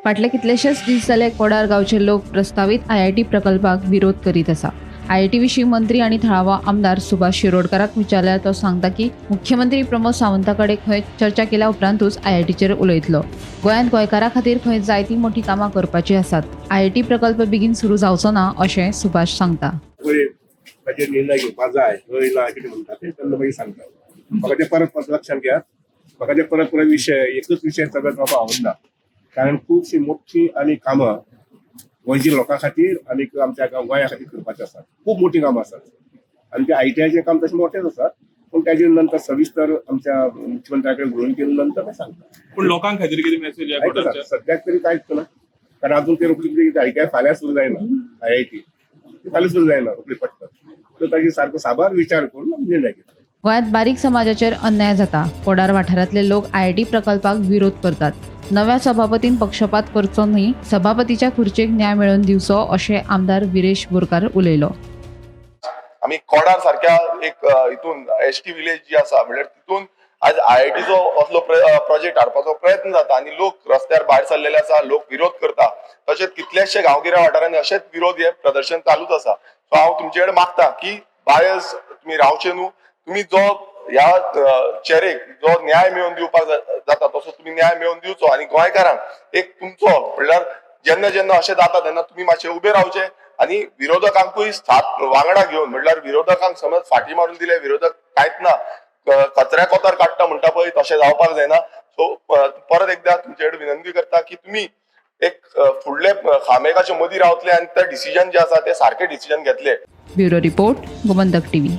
फाटले कितलेशेच दीस जाले कोडार गांवचे लोक प्रस्तावीत आयआयटी प्रकल्पाक विरोध करीत आसा. आयआयटी विशीं मंत्री आनी थळावो आमदार सुभाष शिरोडकाराक विचारल्यार तो सांगता की मुख्यमंत्री प्रमोद सावंता कडेन खंय चर्चा केल्या उपरांतूच आयआयटीचेर उलयतलो. गोंयांत गोंयकारां खातीर खंय जायतीं मोठी कामां करपाची आसात. आयआयटी प्रकल्प बेगीन सुरू जावचो ना अशें सुभाष सांगता. ताचेर निर्णय घेवपाक जाय हय ना कितें म्हणटा तें तेन्ना मागीर सांगता. म्हाका तें परत परत लक्षांत घेयात. म्हाका तें परत परत विशय एकूच विशय सगळ्यात म्हाका आवडना, कारण खुबशीं मोठी आनी कामां गोंयच्या लोकां खातीर आनी आमच्या गोंया खातीर करपाचीं आसात. खूब मोठी कामां आसात आनी ते आयटीआयचें काम तशें मोठेंच आसा, पूण ताजे नंतर सविस्तर आमच्या मुख्यमंत्र्या कडेन उलोवन केले नंतर ते सांगता. पूण लोकां खातीर कितें मेसेज ह्या कोडारच्या? सद्याक तरी कांयच ना, कारण अजून ते रोखडी आयटीआय फाल्यां सुरू जायना. आयआयटी फाल्यां सुरू जायना रोखडी पडटा, तर ताजे सारको साबार विचार करून निर्णय घेतलो. गोंयांत बारीक समाजाचेर अन्याय जाता. कोडार वाठारांतले लोक आयआयटी प्रकल्पाक विरोध करतात. नव्या सभापतीन पक्षपात करचो न्हय, सभापतीच्या खुर्चेक न्याय मेळोवन दिवचो अशें आमदार विरेश बोरकार उलयलो. आमी कोडार सारक्या एक हितून एसटी विलेज जी आसा म्हणल्यार तितून आज आयआयटीचो असलो प्रोजेक्ट हाडपाचो प्रयत्न जाता आनी लोक रस्त्यार भायर सरलेले आसा, लोक विरोध करता. तशेंच कितलेशे गांवगिऱ्या वाठारांनी अशेंच विरोध हे प्रदर्शन चालूच आसा. सो हांव तुमचे कडेन मागता की बायस तुमी रावचे न्हू, तुमी जो ह्या चेरेक जो न्याय मेळोवन दिवपाक जाता तसो तुमी न्याय मेळोवन दिवचो आनी गोंयकारांक एक तुमचो म्हणल्यार जेन्ना जेन्ना अशें जाता तेन्ना तुमी मातशे उबे रावचे आनी विरोधकांकूय साथ वांगडा घेवन, म्हणल्यार विरोधकांक समज फाटी मारून दिले विरोधक कांयच ना, कचऱ्या कोतार काडटा म्हणटा पळय तशें जावपाक जायना. सो परत एकदा तुमचे कडेन विनंती करता की तुमी एक फुडले खामेकाचे मदीं रावतले आनी ते डिसिजन जे आसा ते सारके डिसिजन घेतले. Bureau report, Gomantak TV.